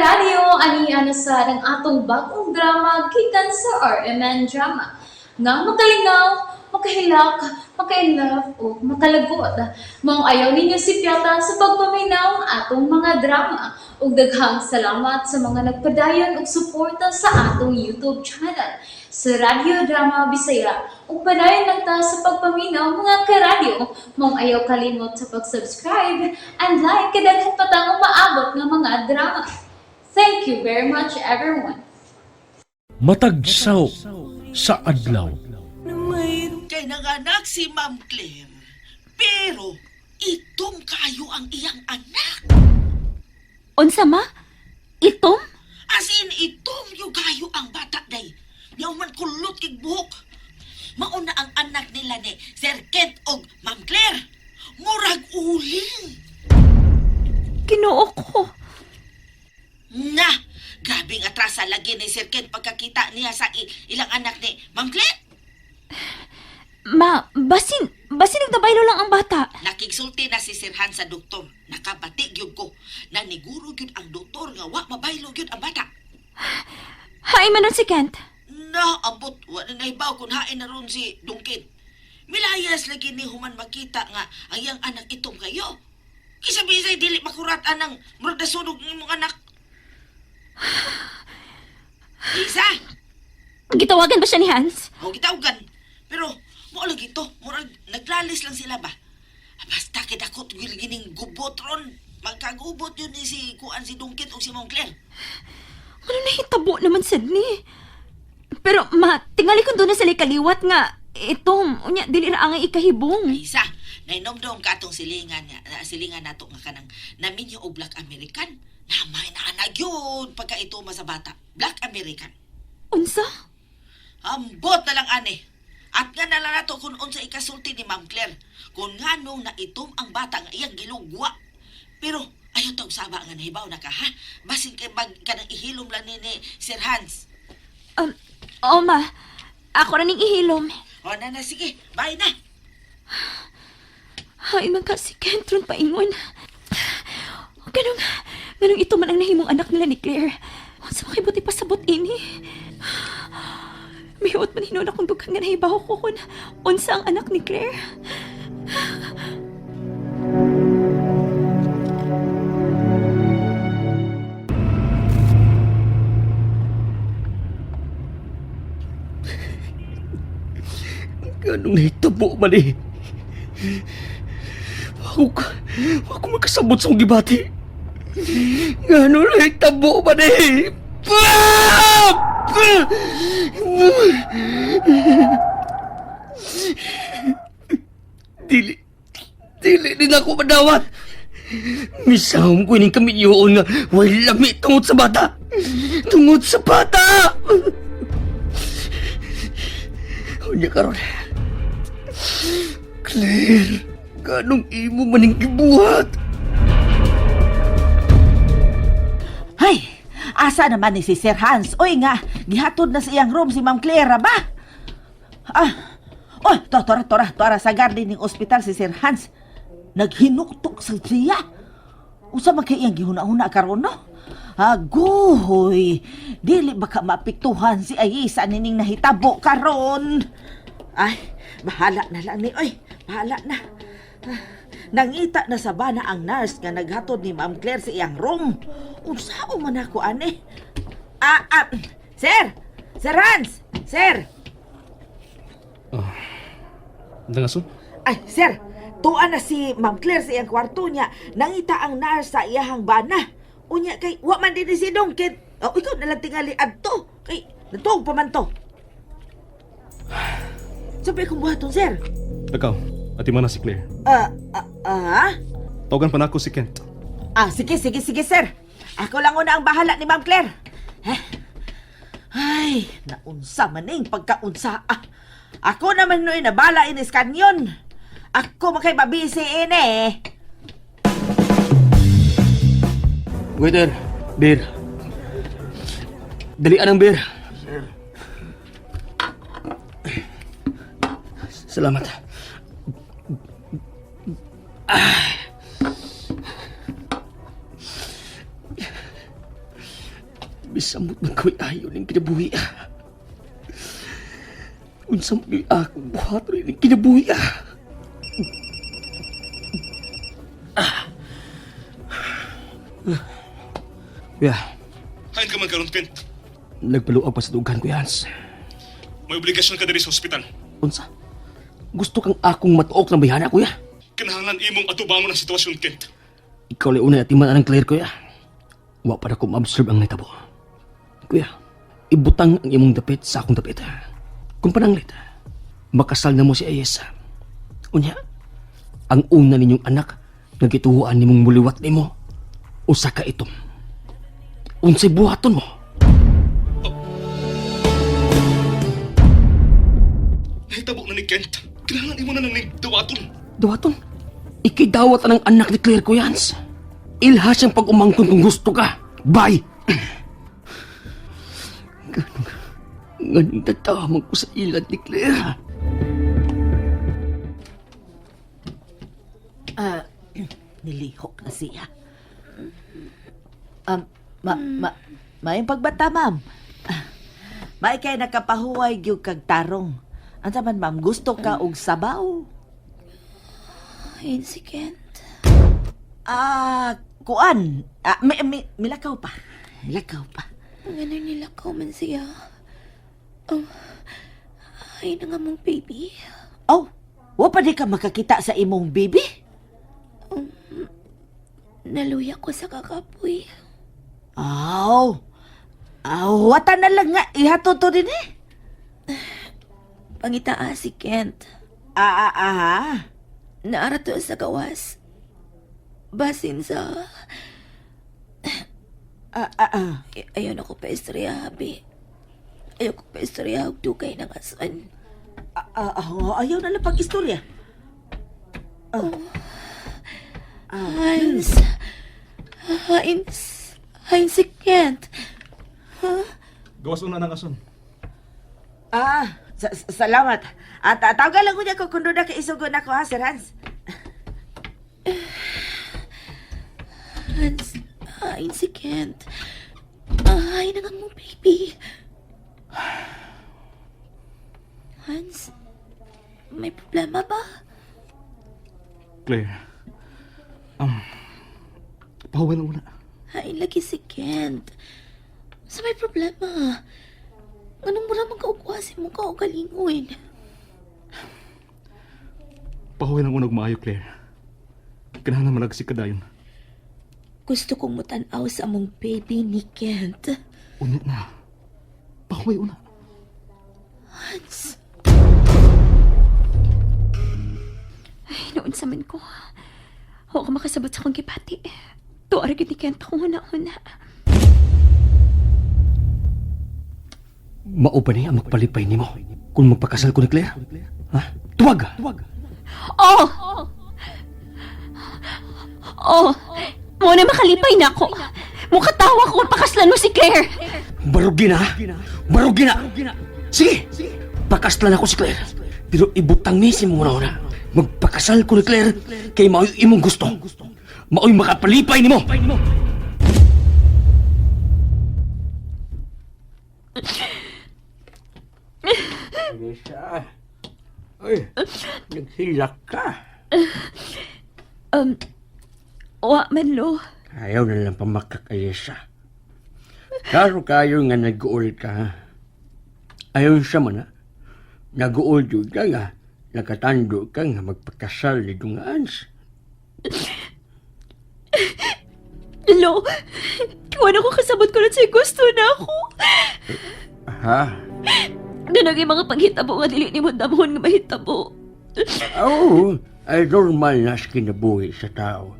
Karadyo, ani na sa ang atong bagong drama gikan sa RMN Drama. Nga makalingaw, makahilak, maka-inlove o makalagot. Maong ayaw ninyo sipyata sa pagpaminaw ang atong mga drama. Ug daghang salamat sa mga nagpadayon og suporta sa atong YouTube channel sa Radyo Drama Bisaya. Ug padayon lang ta sa pagpaminaw, mga karadyo. Maong ayaw kalimot sa pag-subscribe and like kay daghan pa tang umaabot nga mga drama. Thank you very much, everyone. Matag saw sa adlaw. Kay nanganak si Ma'am Claire. Pero itom kayo ang iyang anak. Unsa, ma? Itom? As in, itom yung kayo ang bata day. Yaw man kulot kig buhok. Mauna ang anak nila ni Sir Kent og Ma'am Claire. Murag uling. Ginoo ko. Na, grabe nga atrasa lagi ni Sir Kent pagkakita niya sa ilang anak ni Ma'am Claire. Ma, basin nagdabaylo lang ang bata. Nakigsulti na si Sir Hans sa doktor. Nakabati gyud ko. Naniguro gyud ang doktor nga wa mabaylo gyud ang bata. Hay man nun si Kent. Na, ambot, wa na nahibaw kung hain na ron si Dungkit. Milayas lagi ni human makita nga ang iyang anak itom kayo. Kisa bisay dili makurat anang murag nasunog ng imong anak. Isa, Gitawagan ba siya ni Hans? o gitawgan. Pero mo lagi to, murag naglalis lang sila ba. Basta kidakot gyud gining gubot ron. Magkagubot yun ni si kuan si Dungkit o si Moncler. Ano nahitabo naman, Sydney? Pero ma, tingali kung doon na sila kaliwat nga itom. Unya, dili ra angay ikahibong. Isa, nainomdom ka atong silingan nga, na, silingan nato nga kanang naminyo og Black American. Namay na anak yun pagka ito sa bata. Black American. Unsa? Ambot na lang ane. At nga na lang nato kung unsa ikasulti ni Ma'am Claire. Kung nga nung naitom ang bata nga iyang gilugwa. Pero ayaw tawag saba nga nahibaw na ka ha. Basin kay mag kanang ihilom lang ni Sir Hans. Oh ma, ako na ning ihilom. O na na sige, bye na. Hay man ka si Kent ron paingon. Ganong, ganong ito man ang nahimong anak nila ni Claire. Unsa makibuti pasabot ini? Mihuot man hinuon akong dughan nga nahibaw ko kung unsa ang anak ni Claire. Ganong nahitabo man eh. Ako, ako makasabot sa akong gibati. Ganong nahitabo man eh. Ah! Dili, dili din ako madawat. Misahom ko ining kaminyoon nga way lami tungod sa bata. Tungod sa bata! Unya karon. Claire, ganong imo maning gibuhat? Hay, asa naman ni si Sir Hans? Oy nga, gihatod na sa iyang room si Ma'am Clara ba? Ah, oy, to, tora, tora, tora sa garden ng ospital si Sir Hans. Naghinuktok sa siya. Usa man kay iyang gihuna-huna karon no? Aguhoy, dili baka maapektuhan si Ayisa nining nahitabo karon. Ay, bahala na lang ni oy, bahala na. Ah, nangita na sa bana ang nurse nga naghatod ni Ma'am Claire sa iyang room. Unsaon man ako ani? Ah, ah, sir! Sir Hans! Sir! Dangason? Ay, sir! Tuan na si Ma'am Claire sa iyang kwarto niya. Nangita ang nurse sa iyahang bana. Unya kay, wa man din si Dongkit. Oh, ikaw na lang tingali adto. Kay, natuog pa man to. Sabi kong buhaton, sir. Ikaw, ati man na si Claire. Ah, ah, ah? Tawagan pa nako si Kent. Ah, sige, sige, sige, sir. Ako lang una ang bahala ni Ma'am Claire. Eh? Ay, naunsa maning pagkaunsa. Ah, ako naman noy nabala inis kanyon. Ako makay mabisi ini eh. Waiter, beer. Dalian ang beer. Salamat. Ah. Misamot man ko'y ayo ning kinabuhi. Unsa man ko'y akong buhaton ning kinabuhi. Kuya, Hain ka man karon, Kent. nagpaluag pa sa dugan, Kuya Hans. May obligasyon ka diri sa ospital. Unsa? Gusto kang akong matuok ng bayhana, kuya? Kinahanglan imong atubangon ang sitwasyon, Kent. Ikaw lang una atiman anang Claire, kuya. Wa pa na ko ma-observe ang nahitabo. Kuya, ibutang ang imong dapit sa akong dapit. Kung pananglit, makasal na mo si Ayesa. Unya, ang una ninyong anak nga gituhuan nimong muliwat nimo, usa ka itom. Unsay buhaton mo? Nahitabo na ni Kent. Kinahanglan imo na nang ning dawaton. Dawaton? Ikidawat ang anak ni Claire, Kuya Hans. Ilha siyang pag-umangkon kung gusto ka. Bye! Ganun, ganun tatamang ko sa ilad ni Claire. Ah, nilihok na siya. Ma, ma, maayong pagbata, ma'am. Ah, Maay kay nakapahuway gyud kag tarong. Unsa man, ma'am, gusto ka og sabaw? Ayun si Kent. Ah, kuan. Ah, mi, mi, milakaw pa. Milakaw pa. Ganun nilakaw man siya. Oh, ay na nga mong baby. Oh, wa pa di ka makakita sa imong baby? Naluya ko sa kakapoy. Aw. Aw, wata na lang nga ihatod to din eh. Pangitaa si Kent. Ah, ah, ah. Naarato sa gawas. Basin sa... Ah, ah, ah. Ayaw na ko pa istorya, habi. Ayaw ko pa istorya, og dugay ng ason. Ah, ah, ah, ayaw na lang pag-istorya. Hans. Hans. Hans si Kent. Gawas una ng ason. Ah, salamat. At ah, tawagan lang ko niya ko kung doon na kaisugo na ko ha, Sir Hans. Hans. Hans si Kent. Ay, na nga mo, baby. Hans, may problema ba? Claire. Pahuway lang una. Ay, lagi si Kent. Sa may problema? Anong mura man kaugwasin mo ka o galingon? Pahuway lang una og maayo, Claire. Kinahanglan malagsik ka dayon. Gusto kong mutanaw sa among baby ni Kent. Unya na. Pahuway una. Hans. Ay, noon sa man ko. Huwag ka makasabot sa akong gibati. Tuar gid ni Kent akong huna-huna. Mao pa niya ang magpalipay nimo kung magpakasal ko ni Claire. Ha? Tuwag! Oh! Oh! Mo na makalipay na ako. Mukatawa ko kung pakaslan mo si Claire. Barugi na! Barugi na! Sige! Pakaslan ako si Claire. Pero ibutang ni si muna una. Magpakasal ko ni Claire kay mao'y imong gusto. Mao'y makapalipay nimo. Alisa. Uy, naghilak ka. Wa man lo. Ayaw na lang pamakak, Alisa. Klaro kayo nga nag-uol ka. Ha? Ayaw siya man, ha? Nag-uol yun ka nga. Nakatando ka nga magpakasal ni Dungaans. Lo, kiwan ako kasabot ko lang sa gusto na ako. Ha? Ganang yung mga panghitabo nga dili ni mo damhon nga mahitabo. Oo, ay normal na sa kinabuhi sa tao.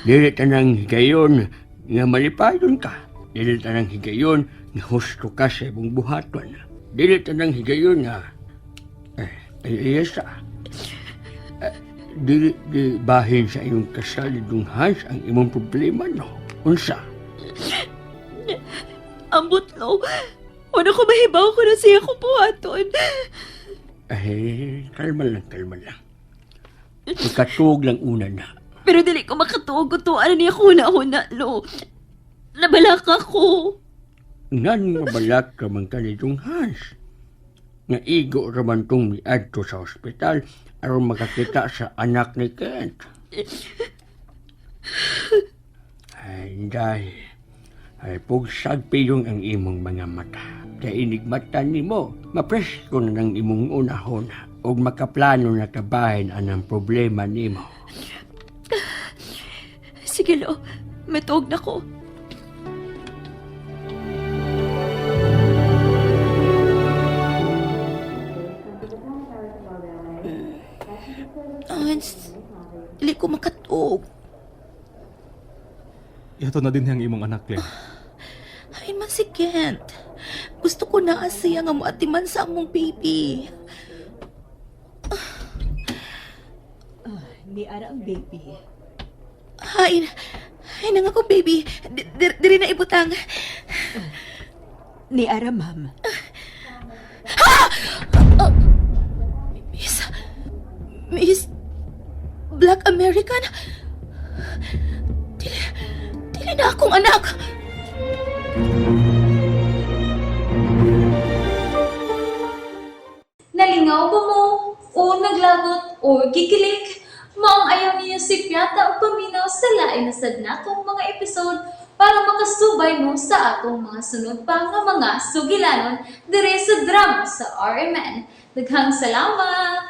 Dili tanang higayon nga malipayon ka. Dili tanang higayon nga husto ka sa imong buhaton. Dili tanang higayon nga eh, ay iyasa. Eh, dili di bahin sa imong kasal ni Dung Hans ang imong problema no. Unsa? Ambot lo. Wala ko mahibaw ko na siya kong buhaton. Ay, kalma lang, kalma lang. Ikatuog lang una na. Pero dili ko makatuog ko to. Ano niya ko huna-huna, lo. Nabalaka ko. Ngan mabalak ka man kanitong Hans. Nga igo raman tong miadto sa ospital aron makakita sa anak ni Kent. Ay, dahil ay pugsag piyong ang imong mga mata. Kay inigmata nimo, mapresko na ng imong unahon ug makaplano na kabahin anang problema nimo. Sige, lo. Matuog na ko. Hans, dili ko makatuog. Ihatod na din ang imong anak, Claire. Ay man si Kent. Gusto ko na siya nga moatiman sa among baby. Ni ara ang baby. Ay, ay nang akong baby. Diri na ibutang. Ni ara, ma'am. Miss, Miss Black American? Dili, dili na akong anak. Nalingaw ba mo? O naglagot o gikilig? Maong ayaw niyo si Piata og paminaw sa lain na sad natong mga episode para makasubay mo sa atong mga sunod pa nga mga sugilanon dire sa drama sa RMN. Daghang salamat!